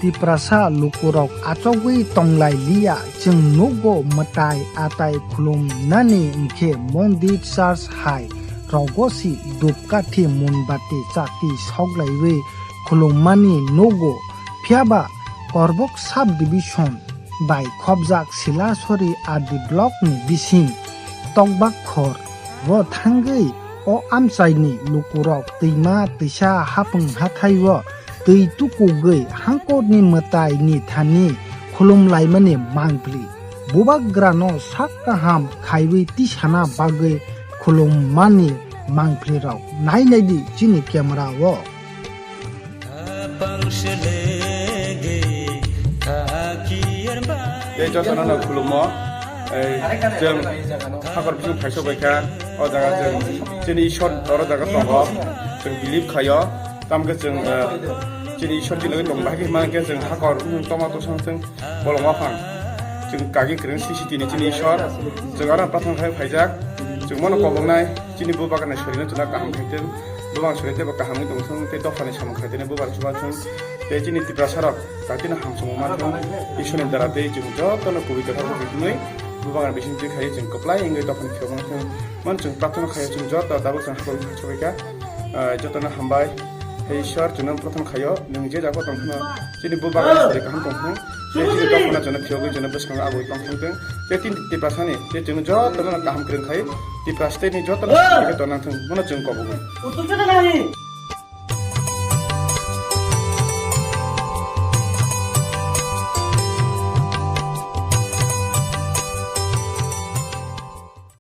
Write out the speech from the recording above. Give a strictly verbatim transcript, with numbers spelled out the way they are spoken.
Tiprasa lukurok achogwi tonglai liya, chwng nugo mwtai atai khulumnani hwnkhe mondir church hai rogo si dupkathi munbati chati soklaiwi khulummani nugo. Phiyaba Korbok sub division bai khopjak Silasori R D block ni bising Tokbak khor o thangwi o amchaini lukurok twima twisa hapung hathai o twi tukugwi hangkorni mwtaini thani khulumlaimani mangpli. Bubagrano sak kaham khaiwi tisana bagwi khulummani mangphlirok. Nai naidi chini camera o. Tei jotono no khulumo. Ei, chwng hakor bising phaisok bai kha. O jaga chwng chini Ishwar oro jaga tongo. Chwng believe khaio. Tamkhe chwng, eh, chini Ishwar chini logi tong bahai khe hima khe chwng hakor wng tongma tosong chwng bolong waphang. Chwng kagi kwrwng C C T ni chini Ishwar. Chwng aro prathana khai phaijak. Chwng bono koboknai chini bubagrani sorino chwla kaham khaitwng. Bubagrani sori teibo kaham wngwi tongthwng tei dophani samung khaitwni bubar chubathwng. Tei chini Tiprasarok katino hamsamo manthwng. Ishwarni dara tei chwng jotono kubui kwthar wngwi bubagrani bisingtwi khai chwng kwplai wngwi dophani khe manthwng. Mano chwng prathana khaio, chwng joto tabuk chwng hakor wngwi sobaikha. Ah, jotono hambai. He Ishwar, chwngno prathana khaio, nwng je jaga tong phano chini bubagrani sari kaham tong phano. Tei chini dophano chwngno phiyogwi chwngno bwskango agwi tong thang thung. Tei tini Tiprasani, tei chwngno jotono kaham kwrwng khai, Tipra state ni jotono tong nang thung, mano chwng kobogwi.